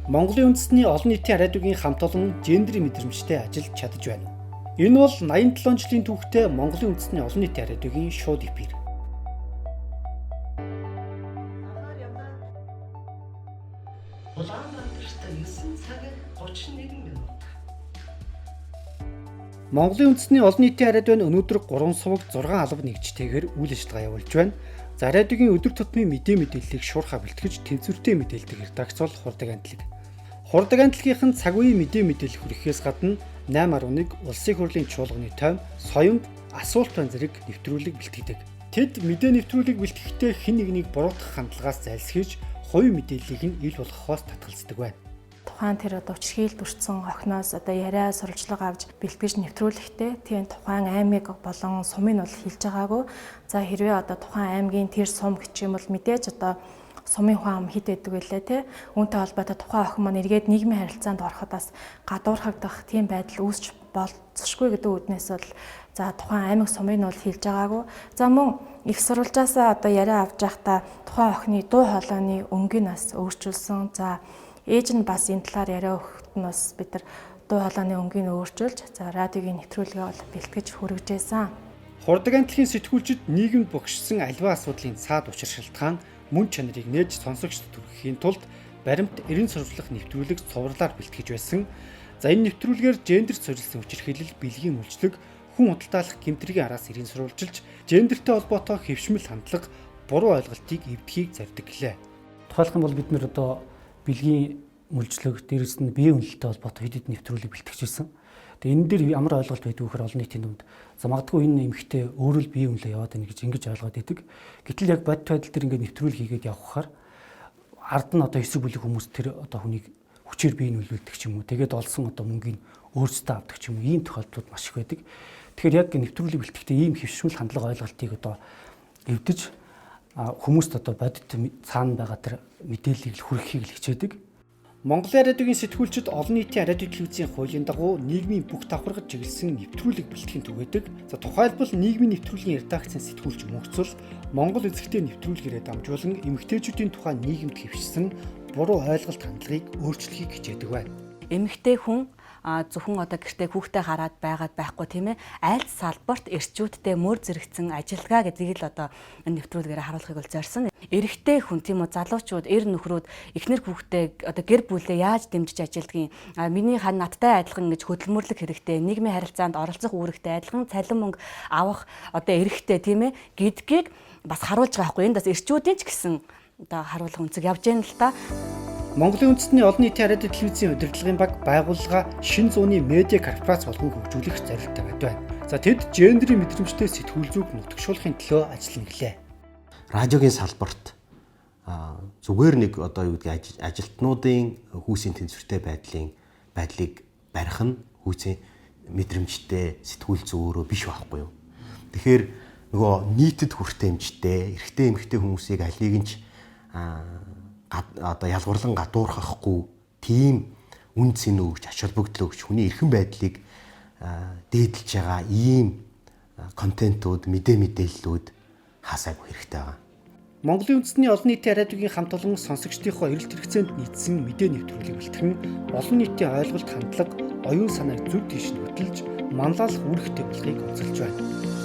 Монголын үндэсний олон нийтийн радиогийн хамт олон гендрийн мэдрэмжтэй ажиллаж чадаж байна уу? Энэ бол 87 жилийн түүхтэй Монголын үндэсний олон нийтийн радиогийн шууд эфир. Улаанбаатарт 9 цаг 31 минут. Монголын үндэсний олон нийтийн радио нь өнөөдөр 3 суваг 6 алба нэгжтэйгээр үйл ажиллагаа явуулж байна. За радиогийн өдөр тутмын мэдээ мэдээллийг шуурхаа бэлтгэж тэнцвэртэй мэдээлдэг редакц бол Хурдаг Антлаг. Хурдаг Антлагийнхан цаг үеийн мэдээ мэдээлэл хүргэхээс гадна 8.1 улсын хурлын чуулганы тойм, соёмд, асуулт байн зэрэг нэвтрүүлэг бэлтгэдэг. Тэд мэдээ нэвтрүүлэг бэлтгэхдээ хэн нэгнийг буруутгах хандлагаас зайлсхийж хувийн мэдээллийг нь ил болгохоос татгалздаг байна. Тухайн тэр одоо хүчирхийлэлд өртсөн охиноос одоо яриа сурвалжлага авч бэлтгэж нэвтрүүлэхдээ тийм тухайн аймгийг болон сумыг нь бол хэлж байгаагүй. За хэрвээ одоо тухайн аймгийн тэр сум гэх юм бол мэдээж одоо сумын хүн ам хэд байдаг вүлээ те. Үүнтэй холбоотой тухайн охин маань эргээд нийгмийн харилцаанд ороход бас гадуурхагдах тийм байдал үүсч болцсошгүй гэдэг үүднээс бол за тухайн аймаг сумыг нь бол хэлж байгаагүй. За мөн их сурвалжаасаа одоо яриа авч байхдаа тухайн охины дуу хоолойны өнгийг бас өөрчилсөн. За ээж нь бас энэ талаар яриа өгөхөд нь бас бид нар дуу хоолойны өнгийг өөрчилж за радиогийн нэвтрүүлгээ бол бэлтгэж хүргэжсэн. Хурдаг Антлын сэтгүүлчид нийгэмд богшсон аливаа асуудлын цаад учир шалтгаан мөн чанарыг нээж сонсогчдод хүргэхийн тулд баримт эрен сурвалжлах нэвтрүүлэг цувралаар бэлтгэж байсан. За энэ нэвтрүүлгээр гендер суурилсан хүчирхийлэл, бэлгийн үйлчлэг, хүн худалдаалах гэмтрийн араас эрен сурвалжилж, гендертэй холбоотой хэвшмэл хандлага, буруу ойлголтыг эвдэхийг зорддог гэлээ. Тухайлх юм бол бид нэр одоо бэлгийн мүлжлэг, дээрэс нь биеийн үнэлэлтэй холбоотой хэд хэдэн нэвтрүүлэг бэлтгэж ирсэн. Тэгээ энэ дээр ямар ойлголт байдаг вэ гэхээр олон нийтийн дунд за магадгүй энэ эмэгтэй өөрөө л биеийн үнэлээ яваад байна гэж ингэж ойлгоод идэг. Гэтэл яг бодит байдал дээр ингээд нэвтрүүлэг хийгээд явхаар ард нь одоо хэсэг бүлэг хүмүүс тэр одоо хүнийг хүчээр биеийн үнэлүүлдэг ч юм уу. Тэгээд олсон одоо мөнгийг өөрсдөө авдаг ч юм уу. Ийм тохиолдлууд маш их байдаг. Тэгэхээр яг нэвтрүүлэг бэлтгэхдээ ийм хэвшмэл хандлага ойлголтыг одоо эвдэж хүмүүст одоо бодит цаана байгаа тэр мэдээллийг л хүргэхийг л хичээдэг. Монголын радиогийн сэтгүүлчид олон нийтийн радио телевизийн хуулийн дагуу нийгмийн бүх давхаргад чиглэсэн нэвтрүүлэг бэлтгэн түгээдэг. За тухайлбал нийгмийн нэвтрүүлгийн редакцийн сэтгүүлч Мөнхцөл Монгол үзэгтэй нэвтрүүлгээрээ дамжуулан эмэгтэйчүүдийн тухай нийгэмд хэвшсэн буруу ойлголт хандлагыг өөрчлөхийг хичээдэг байна. Эмэгтэй хүн зөвхөн одоо гэртээ хүүхдээ хараад байгаад байхгүй тийм ээ, аль салбарт эрчүүдтэй мөр зэрэгцэн ажилгаа гэдгийг л одоо энэ нэвтрүүлгээрээ харуулахыг бол зорьсон. Эрэгтэй хүн тийм үү, залуучууд, эр нөхрүүд эхнэр хүүхдээ одоо гэр бүлээ яаж дэмжиж ажилдгийг, миний хан надтай адилхан ингэж хөдөлмөрлөх хэрэгтэй, нийгмийн харилцаанд оролцох үүрэгтэй, адилхан цалин мөнгө авах одоо эрэгтэй тийм ээ гэдгийг бас харуулж байгаа байхгүй. Энд бас эрчүүдийн ч гэсэн одоо харуулах өнцөг явж гэн л та. Монголын үндэсний олон нийтийн радио телевизийн удирдлагын баг байгууллага шинэ зууны медиа корпорац болгон хөгжүүлэх зорилттой байдаг. За тэд гендрийн мэдрэмжтэй сэтгүүл зүйг нутагшуулахын төлөө ажиллана гэлээ. Радиогийн салбарт зүгээр нэг одоо юу гэдгийг ажилтнуудын хүүсийн тэнцвэртэй байдлыг барих нь хүүсийн мэдрэмжтэй сэтгүүл зүй өөрөө биш байхгүй юу. Тэгэхээр нөгөө нийтэд хүртээмжтэй эрэгтэй эмэгтэй хүмүүсийг алийг нь ч одоо ялгуурлан гадуурхахгүй тийм үн цэн өгч, ач холбогдол өгч, хүний эрхэм байдлыг дээдэлж байгаа ийм контентууд, мэдээ мэдээллүүд хаасаагүй хэрэгтэй байгаа. Монголын үндэсний олон нийтийн радиогийн хамт олон сонсогчдийнхоо эрэлт хэрэгцээнд нийцсэн мэдээ нэвтрүүлгийг бэлтгэн олон нийтийн ойлголт хандлага, оюун санааг зөв тийш нь хөтөлж, манлайлах үүрэгтэй болохыг онцолж байна.